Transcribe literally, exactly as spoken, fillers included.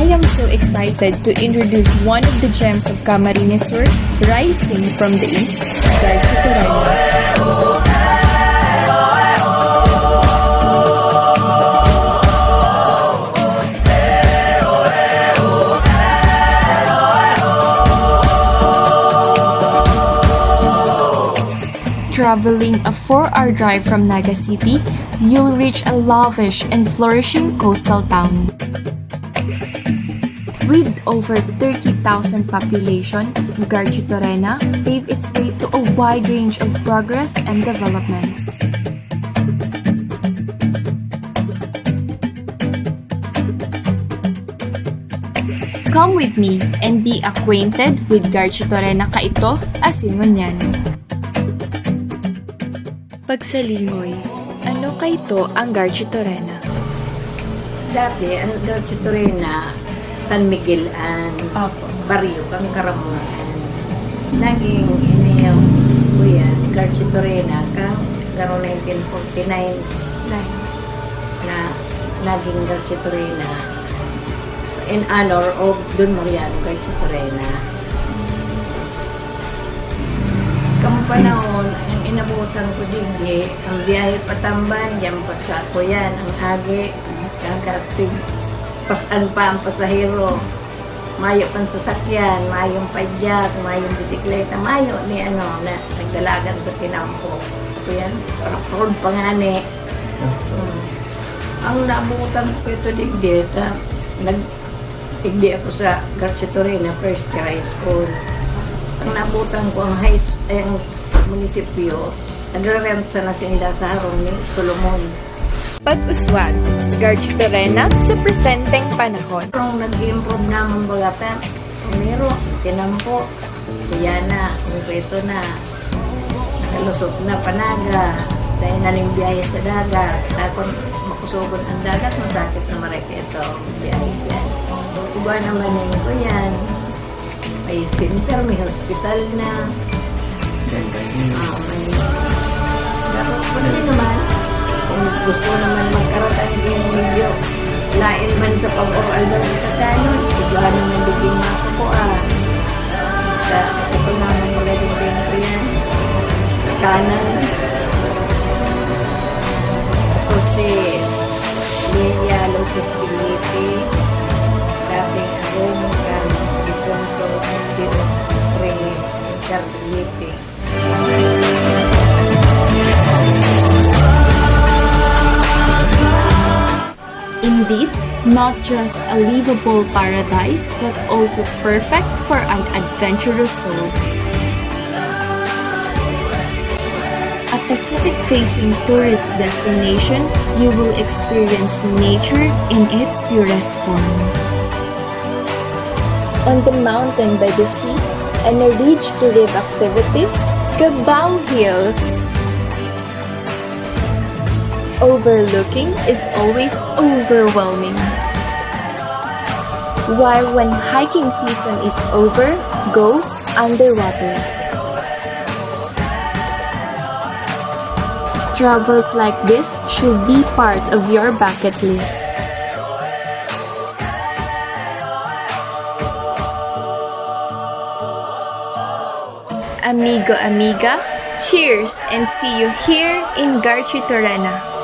I am so excited to introduce one of the gems of Camarines Sur, rising from the east, Garchitorena. Traveling a four-hour drive from Naga City, you'll reach a lavish and flourishing coastal town. With over thirty thousand population, Garchitorena paved its way to a wide range of progress and developments. Come with me and be acquainted with Garchitorena kaito asin ngunyan. Pagsalingoy, ano kaito ang Garchitorena? Dati, ang Garchitorena, San Miguel an Opo. baryo kang Caramoan. Naging ini yung kuya, Garchitorena, kang garo nineteen forty-nine na naging Garchitorena in honor of Don Mariano Garchitorena. Kang panahon, ang inabutan ko digdi, ang biyahe pa Tamban, diyan pa sa Kuyan, ang agi, ang katig, pasan pa ang pasahero. Mayo pang sasakyan, mayong padyak, mayong bisikleta, mayo ni ano, na nagdalagan sa tinampo. Kuyan, road pa ngani. Hmm. Ang naabutan ko ito digdi, ta, nag, digdi ako sa Garchitorena First Year High School. Ang naabutan ko ang high s-, ay, ang munisipyo, nagre-rent sa nasinda sa harong ni Solomon. Pag-uswag, Garchitorena sa presenteng panahon. Pero nag-improve naman baga ta, Romero, tinampo, Kuyana, Concreto na, nakalusot na, Panaga, dahil na ning biyahe sa dagat. Tapos makusogon ang dagat, masakit na mareke ito, biyahe dyan. Iba naman yung Kuyan, may center, may hospital na. Ah, may, dapat pwede naman. Kung gusto naman magkaratang yung medyo lain man sa pag-oral ng Katano, iba naman digdi mga kakuan. Sa ito naman magaling din ko yan. Kanan. Jose Lilia Lopez Filipe, dating Roma kan Defunto Deo Rey Encarnacion. Indeed, not just a livable paradise, but also perfect for an adventurous souls. A Pacific-facing tourist destination, you will experience nature in its purest form. On the mountain by the sea and a ridge to reef activities, Cubao Hills. Overlooking is always overwhelming. While when hiking season is over, go underwater. Travels like this should be part of your bucket list. Amigo, amiga, cheers and see you here in Garchitorena.